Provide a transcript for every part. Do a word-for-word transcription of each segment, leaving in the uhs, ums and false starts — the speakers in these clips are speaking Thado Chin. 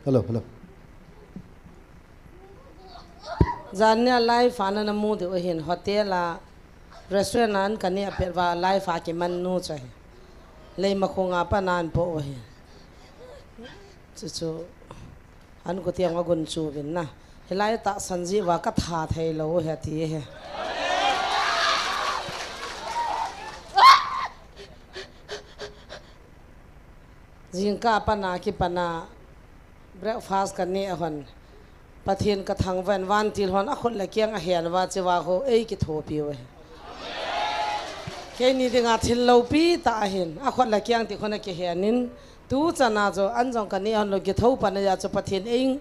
Hello, hello. Jan nia live a nana mu diu ahin, hotel a, restaurant a an kaneh pet uva live a kiman nu chu ahi. Leimakhong a pat a an po u ahi. Chuchu an kutiang agun chu uvin na. Hilai tahsan jeh uva katha theilou ahi ati ahi. Jingkah a pat a kipan a breakfast kaneh hon, Pathen kathangvah in vantil hon akhut le akeng ahen uva, chua ho eikithopi u ahi. Keini dinga thil loupi tah ahin, akhut le akeng ti khun akihen in, tuchan a chu an jong kaneh hon lou, kitho pan a chu Pathen ei,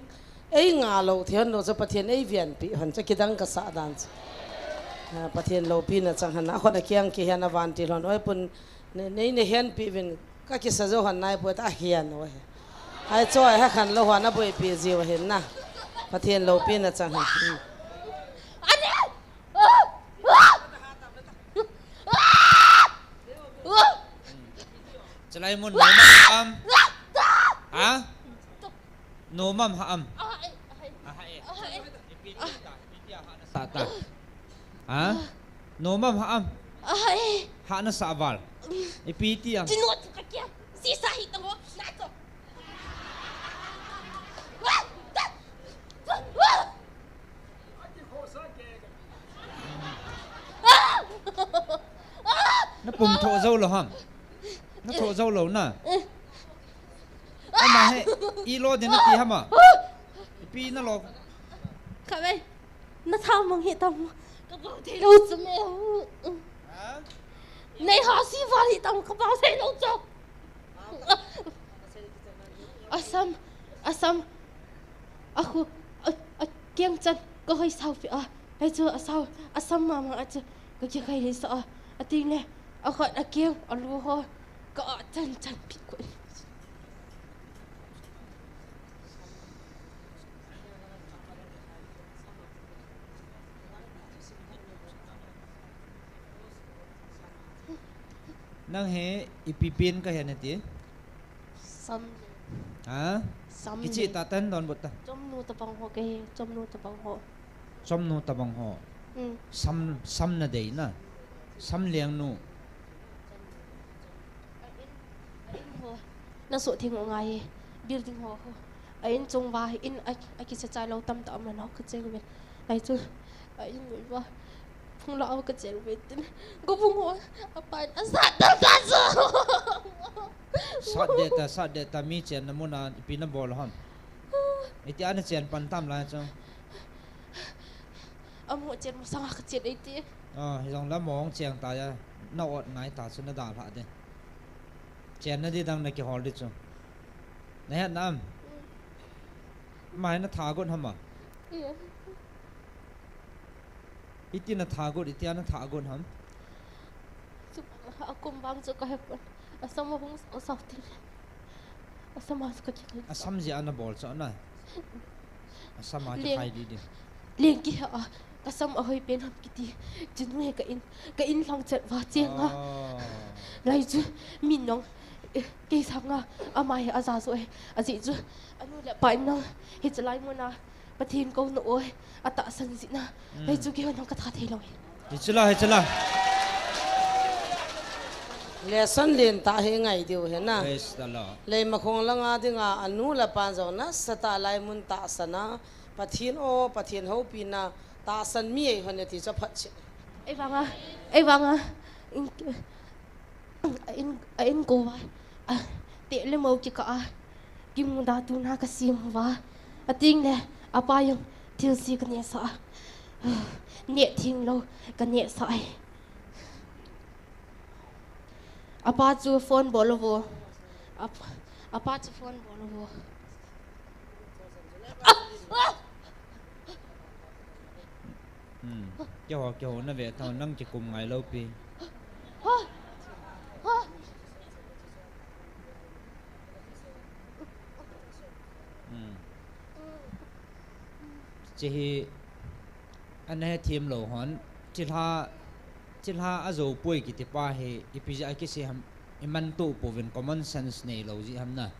einga lou thei hon lou chu Pathen eivenpi hon chu kidang kasah dan chu. Ah, Pathen loupina chang hen, akhut le akeng kihen a vantil hon, oi pun, nei, nei, nei henpi uvin, kakisa jou hon naipoi tia ahen u ahi. Ai choi, hakhan lou hon aboipi jiu ahin na. Pathen loupina chang hen. Hmm. Chulai mun nom am? Ha? Nom am, hah am? Ahah e. Ipi ti ta, ipi ti a hah nasah ta? Ha? Nom am, hah am? Ahah e. Hah nasah val. Ipi ti am? Chinot ka kia. Sisa hi tang ho. Na to. Na pum tho jou lou ham? Na tho jou lou na? Ama he, i lo din nati ham a? Ipi na lo? Kha ve. Na tha mang hi tam. Ka bang thei lou chu me. Ha? Nei ha si va hi tam, ka bang thei lou chu. Asam, asam, akhu, a, akeng chan, ka hoi sao pi a. Hei chu asao, asam mama a chu, ka kikhai lei sa a. Ating le, akhut akeng, alu ho, ka a chan chan pi ko. Nang hi ipi pen kahi nati? Sam. Ha? Sam. Kicheh tah tah in donbut ta. Chomnu tabang ho kahi, chomnu tabang ho. Chomnu tabang ho. Hmm. Sam, sam nadei na. Sam lengnu. A in, a in ho. Nasoh theng u ngai. Building ho ho. A in chung uva in a, akicha chai lou tamtah um na nao kacheng uvin. Lai chu a in ngui uva phung la u kacheng uvin tin. Gobung ho. Apa in asat dal ka chu. Sat deh ta, sat deh ta, mi chenna mun a ipi nabol ham? Iti a nachen pan tam lai chu. Amo chen masang a kachen eiti. Ah, hijong le mong cheng ta ya. Na ot ngai ta chu nadalha de. Chenna di dang nakihol di chu. Nahet nam? Mai natha got ham a? Iya. Iti natha got, iti a natha got ham? Chu, akum vang chu kahe pon. Asam ahung sao sao tin. Asam a chu kakikai. Asam jeh a nabol chu na. Asam a kikhai di di. Leng kihe a, kasam ahoi pen ham kiti. Chinu he ka in, ka in lhang chet uva cheng a. Oh. Lai chu, min nong, eh, kei sang a, ama hi aja jo e. Ajeh chu, anu le apa in nong, hiche lai mun a, Pathen kou na oi, atahsan jeh na. Hmm. Lai chu keiho nang katha thei lou e. Hiche la, hiche la. Lesson lentah hi ngai diu ahi na. Praise the Lord. Leimakhong langa dinga anu le apa jong nasatah a lai mun tahsan a, Pathen o, Pathen houpina tahsan mi eihon e ti chu aphat cheh. Ei vang a, ei vang a, in, a in, a in kou uva, a, teh le mo kikah a, kimu da tuna kasem uva. Ating le, apa jong thilse kaneh sah a. Neh theng lou, kaneh sah e. Apa chu phone bol uvo. Ap-, apa chu phone bol uvo. Ah! Ah! Hmm. Keiho, keiho nave tao nang kikum ngai lou pi. Ha! Ha! Hmm. Hiche hi ana hethem lou hon, thilha, thilha ajou poi kiti pa hi, ipi jeh a kisei ham, iman to pouvin common sense neilou jeh ham na.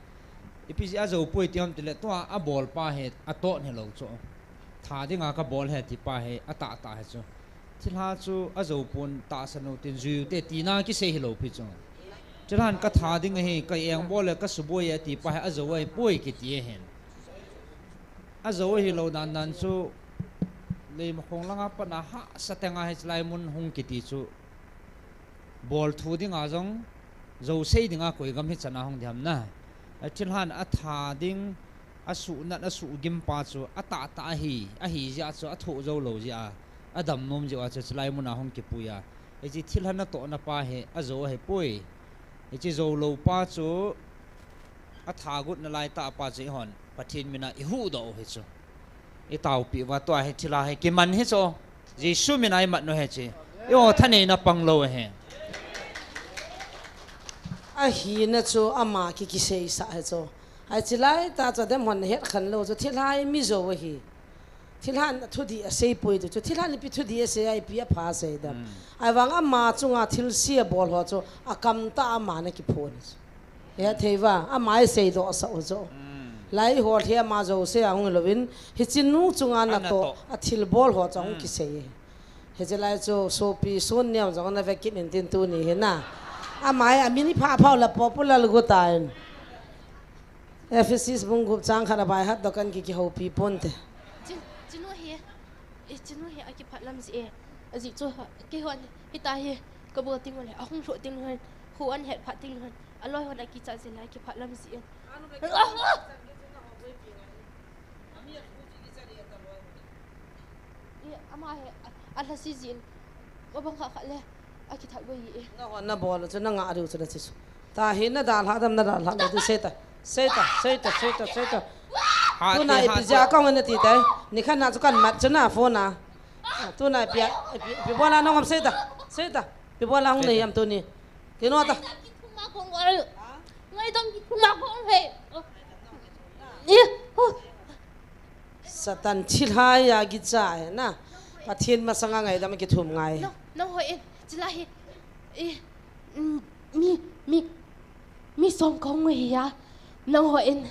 Ipi jeh a jou poi ti ham tile, tua abol pa hi atoh hilou chu. Tha dinga kabol ahi ti pa hi atah tah ahi chu. Thilha chu ajou pon tahsan u tin jui u te tina kisei hilou pi chu. Thilhan katha ding ahi, ka engbol le kasuboi e ti pa hi ajou ahipoi kiti ahin. Ajou ahilou dan dan chu Leimakhong langa pat a hahsa tenga hichelai mun hung kiti chu. Bol thu dinga jong, jou sei dinga koi gam hi chana hung di ham na. A thilhan atha ding, asuhnat, asuhgim pa chu, atah tah ahi, ahi jeh a chu, athoh jou lou jeh a, adam nom jeh a chu, hichelai mun a hung kipui a. Hiche thilhan atohna pa hi, ajou ahipoi. Hiche jou lou pa chu, atha got nalai tah pa chu eihon, Pathen min a ihuhdoh u hi chu. Itaopi uva tua hi thilha hi kiman hi chu. Jesu min a imat u hi chu. Eiho thaneina pang lou ahi. Ahina chu ama ki, kiseisah hi chu. Hichelai tah chu adem hon het khen lou chu thilha hi mi jou ahi. Thilhan thudih asei poi ti chu. Thilhan ipi thudih asei a ipi apha asei dem. Hmm. Ahivang ama chunga thilse abol ho chu akam tah a ama ana kiphon chu. Hethei uva, ama isei doh sah u chu. Hmm. Lai hol hi ama jouse a hung louvin, hiche nu chunga ana natoh, athilbol ho chu ahung, hmm, kisei. Hichelai chu sopi Sun Neo jong ana vekit in tin tuni hi na. Ama hi amin iphah phah u le popular got tan. Ephesus bung gup chang khat a bai hat doh kan ki, kihoupi ponte. Chin, chinu hi, eh, chinu hi akiphat lam jeh e. Ajeh chu, keihon, hitia hi, kabol ding u le, ahung lhuh ding u hen, kho ahin het phat ding u hen, aloi hon akichat jeh le, akiphat lam jeh e. Eh, ama hi, a, alhasi jeh in, abang kha kha le, akithat boi e. Nahon nabol u chu, nangah diu chu nache chu. Tahi nadalhah dem, nadalhah lou diu, seita. Seita, seita, seita, seita. Tuna ipi jeh a kahung nati tai. Nikhat na chu kamat chu na phone a. Tuna ipi a, ipi, ipi bola nahung ham seita. Seita. Ipi bola hung nahi ham tuni. Kino ta. Ngaidam kithum a kahung ol. Ngaidam kithum a kahung he. Eh, oh. Satan thilhai a kicha he na. Pathen masanga ngaidam kithum ngai. Nang, nang hoi in, chilai hi. Eh, mm, mi, mi, mi som kahung hi a. Nang hoi in,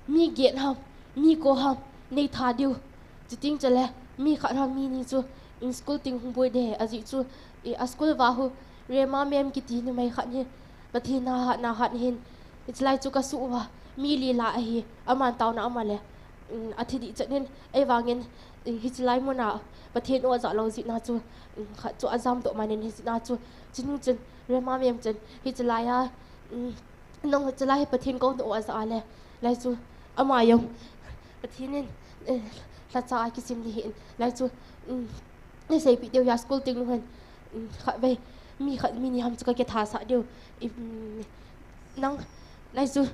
mi get ham, mi ko ham, nei tha diu. Chuting chule, mi khat ham, mi ni chu, in school ting hung boi de, ajeh chu, i, a school va hu, Rema ma'am kiti numei khat hi, Pathen na hat, na hat hin, hichelai chu kasuh uva, mi lila ahi, aman taona ama le, um, athi dih chet in, ahivangin, um, hichelai mun a, Pathen o ajah lou jeh na chu, um, khat chu ajam doh man in, hijeh na chu, chinu chun, Rema ma'am chun, hichelai a, um, Nang hichelai hi Pathen kona o ajah a le, lai chu ama jong Pathen in, eh, lhacha a kisim ding ahin, lai chu, um, nei seipeh diu hia school ting u hen, um, khatvei, mi khat mi ni ham chu kakitha sah diu, um, nang, lai chu,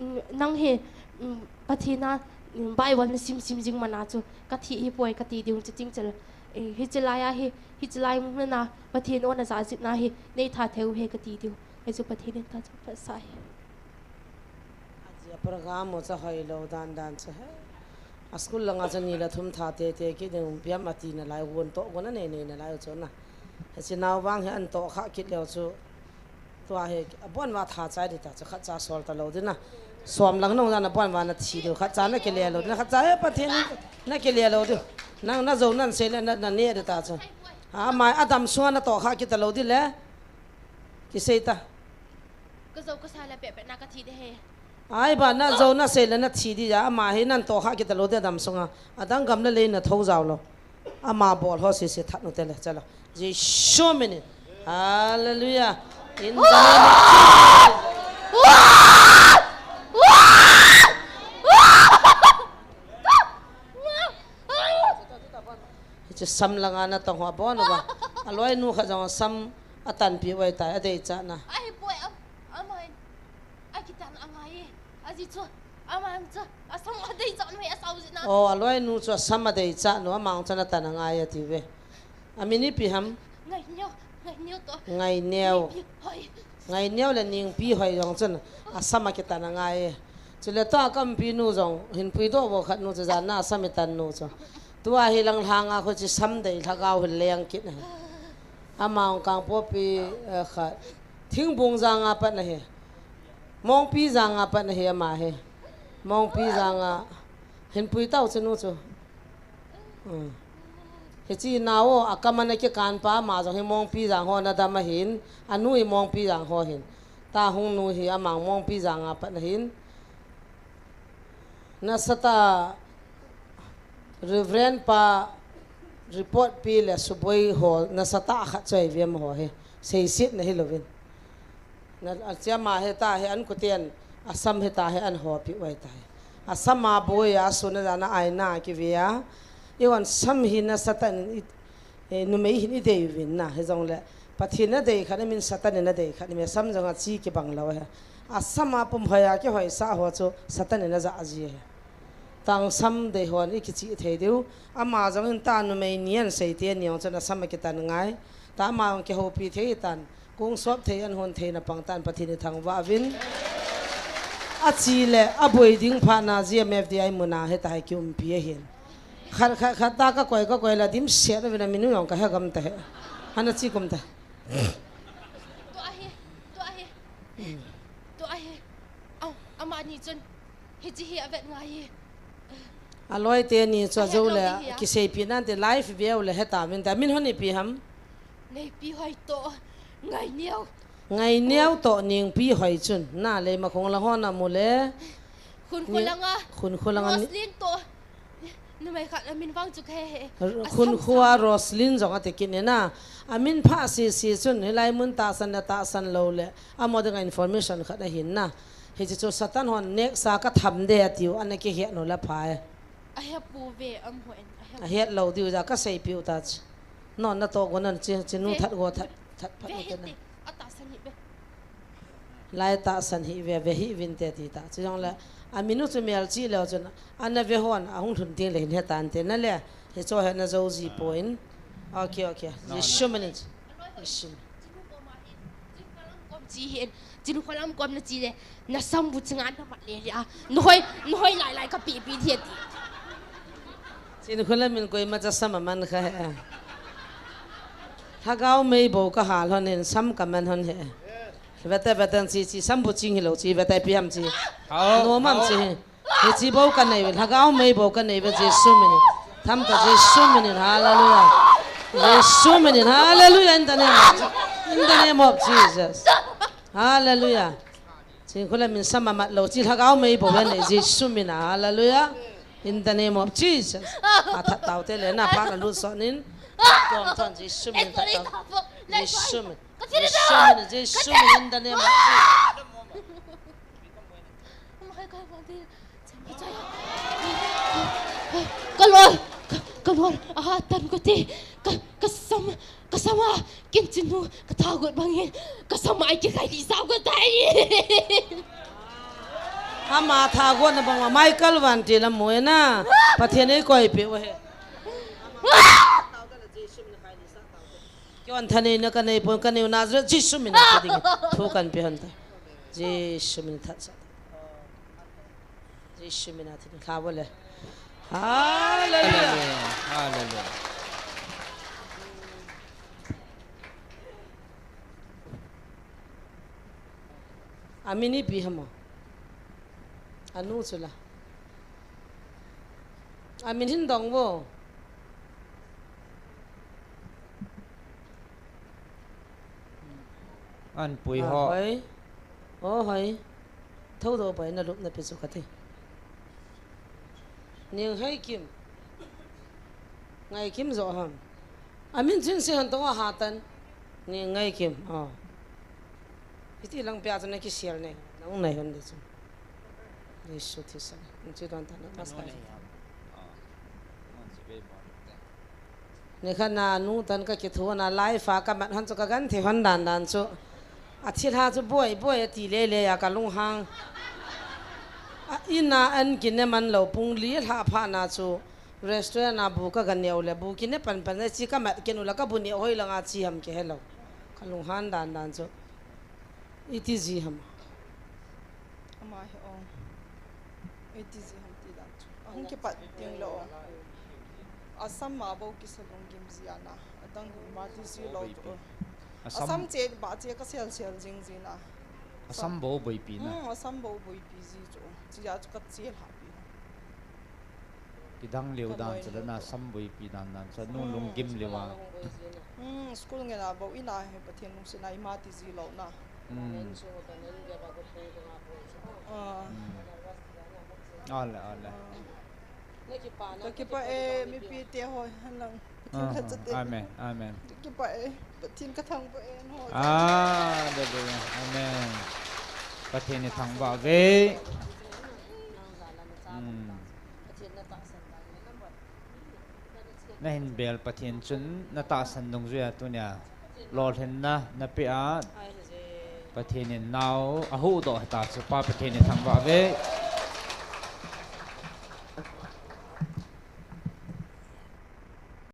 um, nang hi, um, Pathen a, um, Bible nasim sim jing man a chu, kathi hipoi kati diu, chuting chule, eh, hichelai a hi, hichelai mun a, Pathen o najah jeh na hi, nei tha thei u ahi kati diu. Hichu Pathen in tha chu phatsah e. Ajeh a program u chu hoilou dan dan chu he. A school langa chu ni le thum tha tete kit ding um piam ati nalai, gon toh gon anei nei nalai u chu na. Hiche nao vang hi ahin toh kha kit leu chu. Tua hi abon uva tha chai ding ta chu khatcha sol talou ding na. Som lang nung jana abon uva nathi diu, khatcha nakile lou ding na, khatcha he Pathen in nakile lou diu. Nang najou nan sei le na, nane ding ta chu. Ama adam sunga natoh kha kit talou ding le. Kisei ta. Kajou kasa le pehpeh na kathi ding ahi. Ai ba najou nasei le nathi ding a, ama hi nan toh kha kit talou ding adam sunga. Adang gam le lei nathou jao lou. Ama bol ho sese that u te le, chalo. Jesu min in. Hallelujah. In the name of Jesus. Hiche sam langa natong ho abon uva. Aloinu khat jong sam atanpi u ahitai, adeichat na. Ahipoi am, ama in. Akitan angai e. Ajeh chu, ama chu, asam adeichat nu hi asao jeh na. Oh, aloinu chu asam adeichat nu, ama chu natan angai ati ve. Amin ipi ham? Ngaineo, Ngaineo to. Ngaineo. Ningpi, hoi. Ngaineo le Ningpi hoi jong chun asam akitan angai e. Chule tua kampinu jong, hinpui doh vo khat nu chu jan na asam itan nu chu. Tua hi lang lhanga khu chu sam dei lhagao hin leng kit na hi. Ama ong Kangpokpi, eh, khat. Thingbung janga pat na hi. Mongpi janga pat ahi ama hi. Mongpi janga hin pui tau chu nu chu. Hmm. Hiche nao a kam ana kikan pa ama jong hi Mongpi jang ho nadam ahin, anu hi Mongpi jang ho hin. Tahung nu hi amang Mongpi janga pat ahin. Nasatah Reverend pa report pi le suboi ho nasatah khat chu ahi ve amaho hi. Seisetna hilouvin. Na, achia ama heta hi an kuten, asam heta hi an hopi u ahitai. Asam a boi a, asuna jana aina kive a. Eiho sam hi nasatah in i, eh, numei hin idei uvin na, hijongle Pathen in adei khat, amin Satan in adei khat, mi sam jong achi kibang lou ahi. Asam a pum hoi a kihoisah ho chu Satan in ajah ji ahi. Tangsam dei hon ikichih thei diu. Ama jong hin ta numei ni an sei te ni jong chun asam akitan ngai. Ta ama jong kihoupi thei tan. Kung sop thei an hon thei na pang tan Pathen ithangvah uvin. Achi le aboi ding phat na G M F D I muna heta hi kiumpi ahin. Khat, khat, khat ta kakoi, kakoi la dimset uvin aminu jong kahe gam ta he. Hana chi kum ta. Tua hi, tua hi. Tua hi. Au, amani chun. Hiche hi avet ngai hi. Aloi teni chu ajou le, ahet lou ding hi a. Kiseipi nante live veu le heta vinte. Amin hon ipi ham? Neipi Hoi toh Ngaineo. Ngaineo toh Ningpi Hoi chun. Na Leimakhong lang hon amu le. Khun Khulang a. Khun Khulang a ni. Roslyn toh. Numei khat amin vang chu kahe he. Khun Khua Roslyn jong ati kit ne na. Amin pha sisi chun hilai mun tahsan le tahsan lou le. Amo dinga information khat ahin na. Hiche chu Satan hon next a katham de atiu, ana kihet u la pha e. Ahe pu ve am ho en, ahe. Ahet lou diu ja kaseipiu ta chu. Non natoh go nan chi, chinu that go that, that phat ve na hi te na. Atahsan hi ve. Lai tahsan hi ve, ve hi vinte ti ta. Chujongle, aminu chu mial chi leu chun, ana ve hon, ahung lhun ding le hin hetan te na le. Hicho hi na jou ji poi. Okay, okay. Jesu min in. Jesu min. Chinu koma hi, Chinu khalam kom chi hin, Chinu khalam kom na chi le, na sambu chinga na mat le le a, na hoi, na hoi lai lai ka pi pi thei ti. Chinu khalam in koima cha sam aman kha he. Lhagao mei bou ka hal hon hin, sam ka man hon he. Vete, vete chi, chi sambu ching hilou chi, vete pi ham chi. Hao, no mam hao. Chi hi. Hichi bou ka nei ve, Lhagao mei bou ka nei ve, Jesu min in. Tham ta Jesu min in, hallelujah. Jesu min in, hallelujah, in the name of, in the name of Jesus. Hallelujah. Chinu khalam in sam amat lou, chi Lhagao mei bou ve nei, Jesu min in, hallelujah. In the name of Jesus. Athat tau te le, na pha na lut sot in. Tom thon, Jesu min in that tau. Jesu min. Jesu min in, Jesu min in, in the name of Jesus. Ka lol, ka, ka lol, aha, tan ko ti, ka, ka sam, ka sama, kin chinu, ka thagot bangin, ka sama ai kikhai di sao ka tai. Ama thagot na bang ma Michael Van ti la mo na, Pathen ei koi pe o he. Kion thanei na ka nei pon ka neu Nazareth, Jesu min a ka ding. Thu kan pe hon ta. Jesu min that sa. Jesu min a thi ding kha bo le. Hallelujah. Hallelujah. Hallelujah. Amin ipi ham o. Anu chu la. Amin hin dong vo. An pui ho. Hoi. O hoi. Thou do pai na lup na pi chu ka ti. Ning hai kim. Ngai kim zo ham. Amin chin si han tong a ha tan. Ning ngai kim. O. Hiti lang pia chu na kisial nei. Nang nai hon de chu. Jesu thisa. Nchi don ta na pastor. Nikhat na nu tan ka kithu na live a ka mat hon chu ka gan thei hon dan dan chu. A thilha chu boi boi a ti le le a ka lunghang. A ina an kine man lo pung li lha pha na chu restaurant a bu ka gan neu le bu kine pan pan chi ka mat kinu la ka bu neu hoi langa chi ham ke hello. Ka lunghan dan dan chu. Iti ji ham. Ama hi o. Iti ji ham ti dan chu. Ahung kipat ding lo. Assam ma bo kisa lunggim ji ana. Adang ma ti ji lo to. Assam che ba che ka sel sel jing ji na. Asam bou boipi na. Hmm, asam bou boipi ji chu. Chia chu ka chia lha pi. Kidang leu dan chu na sam boipi dan dan chu nu lunggim leu a. Hmm, school ngen a bou ina he Pathen lungset na ima ti ji lou na. Hmm. Ah. Hmm. Ale, ale. Ah. Ka kipah e, mipi te ho, hanlang. Pathen khat chate. Amen, amen. Ka kipah e, Pathen ka thangvah e, no. Hallelujah, amen. Pathen i thangvah uve. Hmm. Na hin bel Pathen chun na tahsan dungjuia tunia lolhinna na pe a, Pathen in nao ahuhdoh ta chu Pa Pathen i thangvah uve.